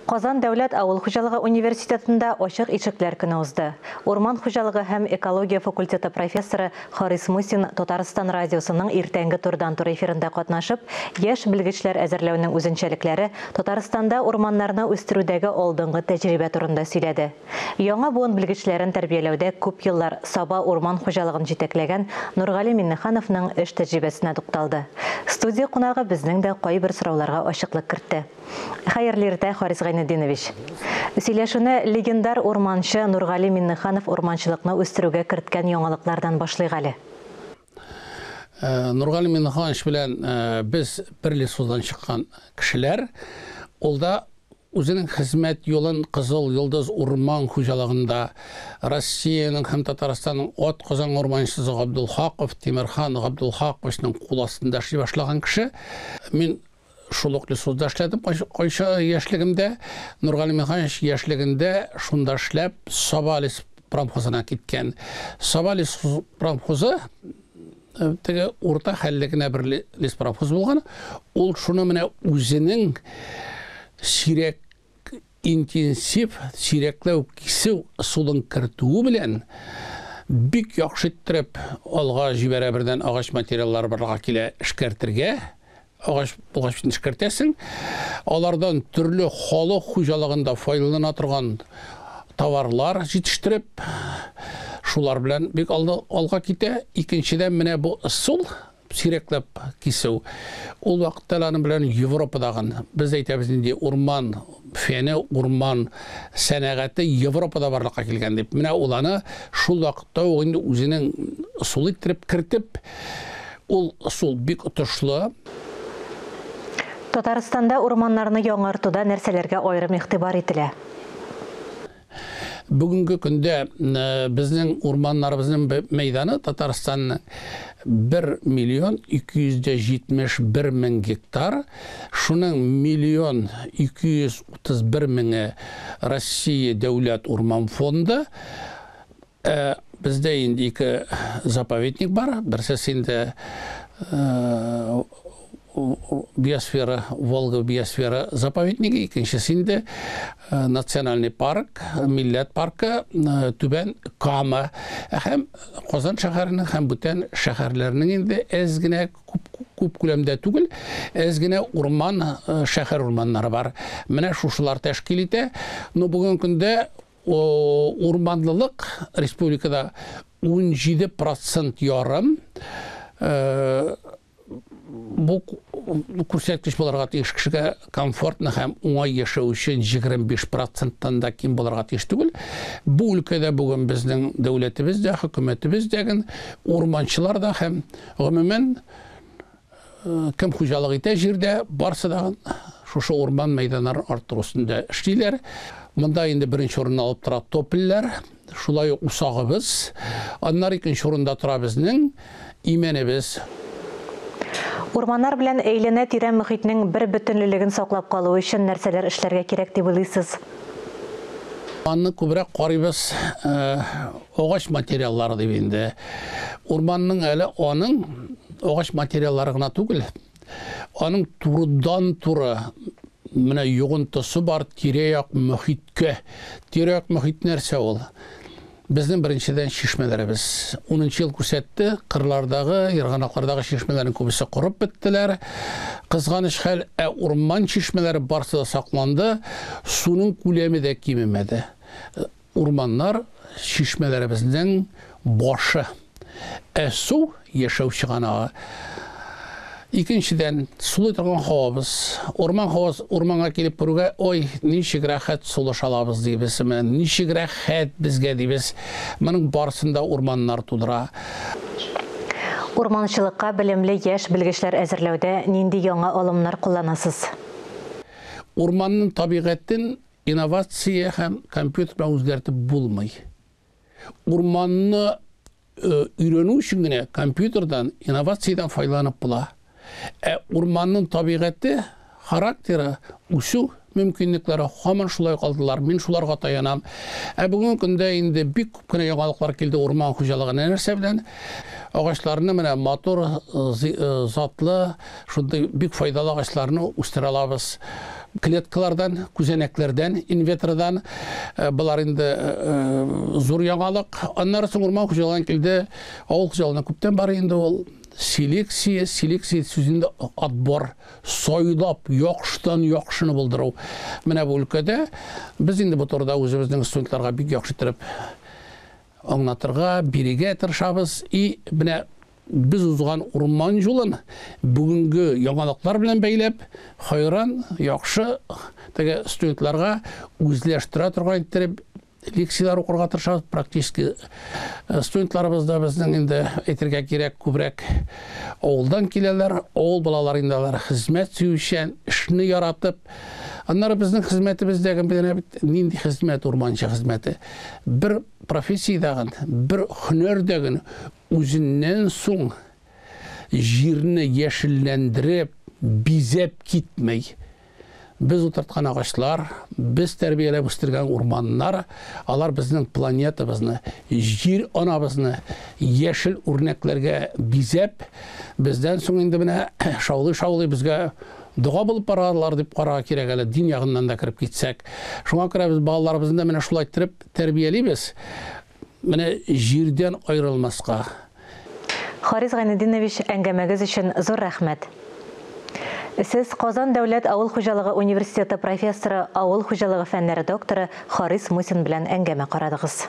Казан дәүләт авыл хуҗалыгы университетында ачык ишекләр көне узды. Урман хуҗалыгы һәм экология факультеты профессоры Харис Мусин Татарстан радиосының иртәнге турыдан-туры эфирында катнашып, яшь белгечләр әзерләүнең үзенчәлекләре, Татарстанда урманнарны үстерүдәге алдынгы тәҗрибә турында сөйләде. Яңа буын белгечләрен тәрбияләүдә күп еллар Саба урман хуҗалыгын җитәкләгән Нургали Миннехановның эш тәҗрибәсенә тукталды. Студия кунагы безнең дә кайбер сорауларга ачыклык кертте. Хәерле иртә, Харис Гайнетдинович. Сөйләшүне легендар урманчы Нургали Миннеханов урманчылыкны үстерүгә керткән яңалыклардан башлыйк әле. Нургали Миннеханович белән без бер лесудан чыккан кешеләр. Ул да үзенең хезмәт юлын Кызыл Йолдыз урман хуҗалыгында Россиянең һәм Татарстанның атказанган урманчысы Габдулхаков Тимерхан Габдулхаковичның кул астында эшли башлаган кеше. Мин шул ук лесхозда эшләдем кайча яшьлегемдә. Нургали Михайлович яшьлегендә шунда эшләп Саба леспромхозына киткән. Саба леспромхозы теге урта хәлле генә бер леспромхоз булган. Ул шуны менә үзенең сирәк интенсив сирәкләү кисү ысулын кертүе белән бик яхшы иттереп алга җибәрә. Бердән агач материаллары барлыкка килә эшкәртергә. Агач булгач бит эшкәртәсең. Алардан төрле халык хуҗалыгында файдалана торган товарлар җитештереп, шулар белән бик алга китә. Икенчедән, менә бу ысул сирәкләп кисү. Ул вакытта әле аның белән Европадагы, без әйтәбез инде, урман фәне, урман сәнәгате Европада барлыкка килгән дип. Менә ул аны шул вакытта ук инде үзенең ысулы иттереп кертеп, ул ысул бик отышлы. Татарстанда урманнарны яңартуда нәрсәләргә аерым игътибар ителә? Бүгенге көндә безнең урманнарыбызның мәйданы Татарстанның 1 миллион 271 мең гектар, шуның миллион 231 меңе Россия дәүләт урман фонды. Бездә инде ике заповедник бар. Берсе инде биосфера, Волга биосфера заповеднигы, икенчесе инде национальный парк, милләт паркы Түбән Кама. Һәм Казан шәһәренең һәм бүтән шәһәрләрнең инде әз генә, күп күләмдә түгел, әз генә урман, шәһәр урманнары бар. Менә шушылар тәшкил итә. Но бүгенге көндә урманлылык республикада 17% ярым. Бу күрсәткеч булырга тиеш кешегә комфортно һәм уңай яшәү өчен 25%-тан да ким булырга тиеш түгел. Бу өлкәдә бүген безнең дәүләтебез дә, хөкүмәтебез дә, урманчылар да һәм гомумән кем хуҗалык итә җирдә, барсы да шушы урман мәйданнарын арттыру өстендә эшлиләр. Монда инде беренче урынны алып тора топольләр, шулай ук усагыбыз. Аннары икенче урында тора безнең имәнебез. Урманнар белән әйләнә-тирә мөхитнең бер бөтенлелеген саклап калу өчен нәрсәләр эшләргә кирәк дип уйлыйсыз? Аны күбрәк карыйбыз агач материаллары дип инде. Урманның әле аның агач материаллары гына түгел, аның турыдан-туры менә йогынтысы бар тирә-як мөхиткә. Тирә-як мөхит нәрсә ул? Безнең беренчедән чишмәләребез. 10 ел күрсәтте, кырлардагы, ерганаклардагы чишмәләрнең күбесе корып беттеләр. Кызганыч хәл, ә урман чишмәләре барсы да сакланды, суның күләме дә кимемәде. Урманнар чишмәләребезнең башы. Ә су яшәү чыганагы. Икенчедән, сулый торган һавабыз. Урман һавасы, урманга килеп керүгә, ой, ничек рәхәт сулыш алабыз дибез. Менә ничек рәхәт безгә дибез. Моның барысын да урманнар тудыра. Урманчылыкка белемле яшь белгечләр әзерләүдә нинди яңа алымнар кулланасыз? Урманның табигатен инновация һәм компьютер белән үзгәртеп булмый. Урманны өйрәнү өчен генә компьютердан, инновациядән файдаланып була. Ә урманның табигате, характеры, үсү мөмкинлекләре һаман шулай калдылар. Мин шуларга таянам. Ә бүгенге көндә инде бик күп кенә яңалыклар килде урман хуҗалыгына нәрсә белән. Агачларны менә матур, затлы, шундый бик файдалы агачларны үстерә алабыз. Клеткалардан, күзәнәкләрдән, инветродан. Болар инде зур яңалык. Аннары соң урман хуҗалыгына килде. Авыл хуҗалыгына күптән бар инде ул. Селекция, селекция сүзендә отбор, сайлап, яхшыдан яхшыны булдыру. Менә бу өлкәдә без инде бу турыда үзебезнең студентларга бик яхшы иттереп аңлатырга, бирергә тырышабыз. И менә без узган урман юлын бүгенге яңалыклар белән бәйләп, хайран, яхшы теге студентларга үзләштерә торган иттереп лекцияләр укырга тырышабыз. Практически студентларыбыз да безнең инде, әйтергә кирәк, күбрәк авылдан киләләр. Авыл балалары инде алар хезмәт сөючән, эшне яратып. Аннары безнең хезмәтебездәге менә бит нинди хезмәт, урманчы хезмәте. Бер профессиядәген, бер һөнәрдәген үзеннән соң җирне яшелләндереп, бизәп китмей. Без утырткан агачлар, без тәрбияләп үстергән урманнар, алар безнең планетабызны, җир анабызны яшел үрнәкләргә бизәп, бездән соң инде менә шаулый-шаулый безгә дога булып баралар дип карарга кирәк әле, дин ягыннан да кереп китсәк. Шуңа күрә без балаларыбызны да менә шулай иттереп тәрбиялибез. Менә җирдән аерылмаска. Харис Гайнетдинович, әңгәмәгез өчен зур рәхмәт. Сез Казан дәүләт авыл хуҗалыгы университеты профессоры, авыл хуҗалыгы фәннәре докторы Харис Мусин белән әңгәмә карадыгыз.